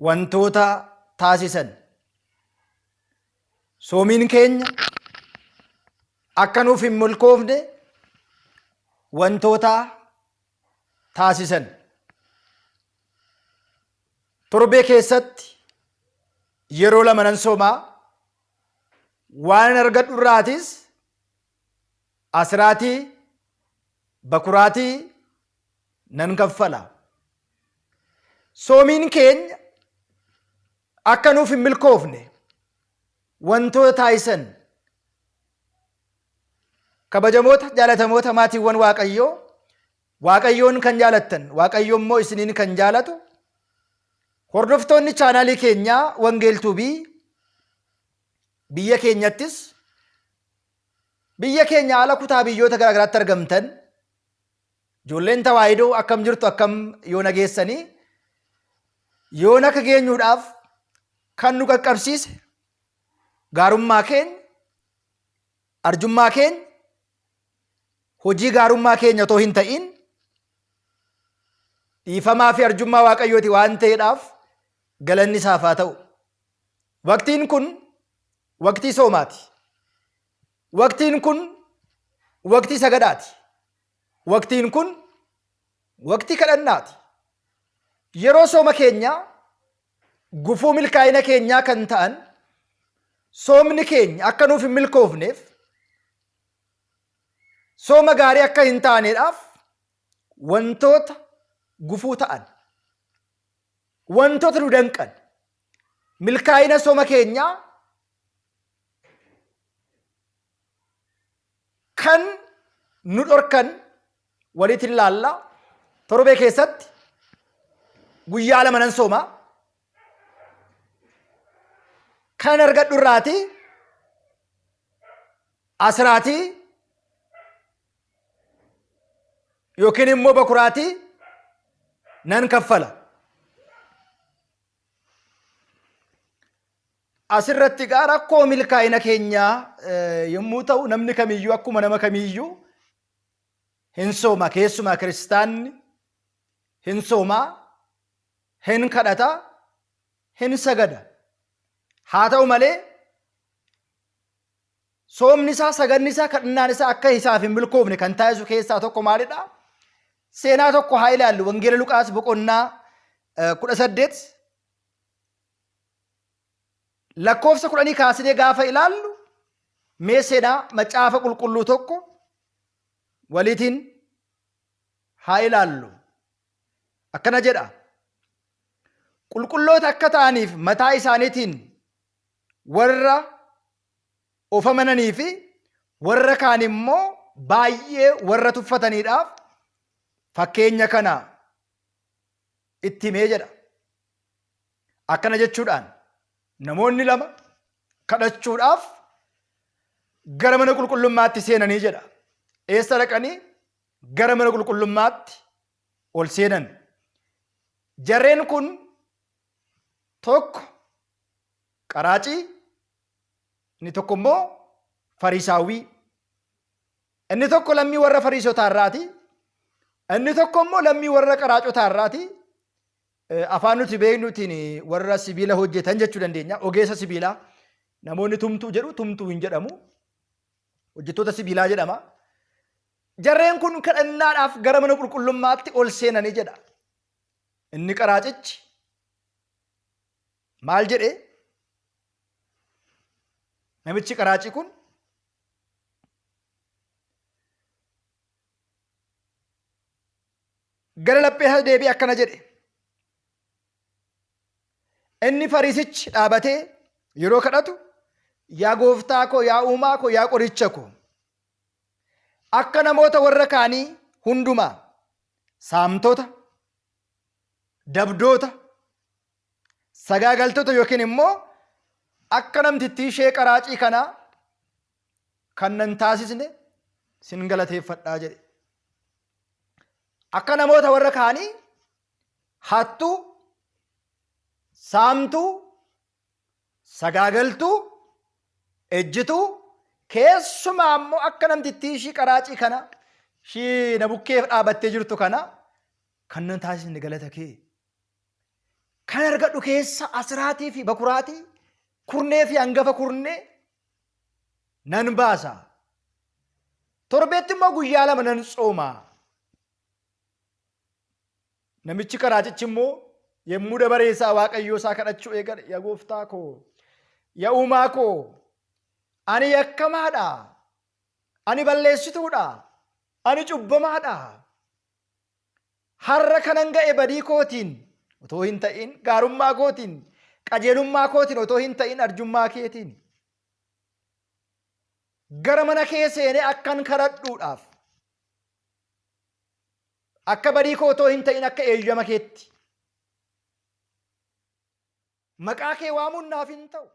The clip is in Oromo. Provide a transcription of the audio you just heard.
Wantoota taasisan. Soomiin keenya akka nuuf hin milkoofne wantoota taasisan. Torbee keessatti yeroo lama nan soomaa waan argadhu irraatis asiraatii bakuraatii nan kaffala. Soomiin keenya akka nuuf hin milkoofne wantoota taasisan kabajamoota jaalatamoota maatiiwwan Waaqayyoo Waaqayyoon kan jaalattan Waaqayyo immoo isiniin kan jaalatu hordoftoonni chaanaalii keenyaa Wangeel Tuubii biyya keenyattis biyya keenya ala kutaa biyyoota garaagaraatti argamtan Ijoolleen tawaahidoo akkam jirtu akkam yoona geessanii yoona akka geenyuudhaaf kan nu qaqqabsiise gaarummaa keenya arjummaa keenya hojii gaarummaa keenya otoo hin ta'in dhiifamaa fi arjummaa waaqayyooti waan ta'eedhaaf galanni isaaf haa ta'u. Waqtiin kun waqtii soomaati. Waqtiin kun waqtii sagadaati. Waqtiin kun waqtii kadhannaati. Yeroo sooma keenyaa gufuu milkaa'ina keenyaa kan ta'an soomni keenya akka nuuf hin milkoofneef sooma gaarii akka hin taaneedhaaf wantoota gufuu ta'an wantoota nu danqan milkaa'ina sooma keenyaa kan nu dhorkan walitti ilaalla. Torbee keessatti guyyaa lama nan sooma. Kan argadhu irraati asiraatii yookiin immoo bakuraatii nan kaffala. Asirratti egaa rakkoo milkaa'ina keenyaa yommuu ta'u namni kamiyyuu akkuma nama kamiyyuu hin sooma keessumaa kiristaanni hin soomaa hin kadhata hin sagada. Haa ta'u malee soomni isaa sagadni isaa kadhannaan isaa akka isaaf hin milkoofne kan taasisu keessaa tokko maalidha? Seenaa tokko haa ilaallu. Wangeela Luqaas boqonnaa 18 lakkoofsa kudhanii kaasnee gaafa ilaallu mee seenaa macaafa qulqulluu tokko waliitiin haa ilaallu. Akkana jedha. Qulqulloota akka ta'aniif mataa isaaniitiin warra of amananii fi warra kaan immoo baay'ee warra tuffataniidhaaf fakkeenya kana itti himee jedha. Akkana jechuudhaan namoonni lama kadhachuudhaaf gara mana qulqullummaatti seenanii jedha. Eessa dhaqanii? Gara mana qulqullummaatti ol seenan. Jarreen kun tokko qaraacii, inni tokko immoo fariisaawwii. Inni tokko lammii warra fariisotaa irraati. Inni tokko immoo lammii warra qaraacotaa irraati. Afaan nuti beeknutiin warra sibiila hojjetan jechuu dandeenya. Ogeessa sibiilaa. Namoonni tumtuu jedhu tumtuu hin jedhamu. Hojjettoota sibiilaa jedhama. Jarreen kun kadhannaadhaaf gara mana qulqullummaatti ol seenanii jedha. Inni qaraacichi maal jedhee? Namichi qaraacii kun gara laphee isaa deebi'ee akkana jedhe. Inni fariisichi dhaabatee yeroo kadhatu yaa gooftaa koo yaa uumaa koo yaa qoricha koo akka namoota warra kaanii hundumaa saamtota dabdoota sagaagaltoota yookiin immoo akka namtittii ishee qaraacii kanaa kan nan taasisne sin galateeffadhaa jedhe. Akka namoota warra kaanii hattuu, saamtuu, Sagaagaltuu, ejjituu, keessumaa immoo akka namtittii ishii qaraacii kana, ishii na bukkee dhaabattee jirtu kana kan nan taasisne galata kee. Kan argadhu keessa asiraatii fi bakuraatii, kurnee fi hangafa kurnee nan baasa. Torbeetti immoo guyyaa 2 nan tsooma. Namichi qaraacichi immoo yommuu dabaree isaa Waaqayyoo isaa kadhachuu eegale, yaa gooftaa koo, yaa uumaa koo, ani yakkamaadha, ani balleessituudha, ani cubbamaadha. Har'a kanan ga'e badii kootiin otoo hin ta'in, gaarummaa kootiin, qajeelummaa kootiin otoo hin ta'in arjummaa keetiin. Gara mana kee seenee akkan kadhadhuudhaaf Akka badii koo otoo hin ta'in akka eeyyama keetti. Maqaa kee waamuun naaf hin ta'u.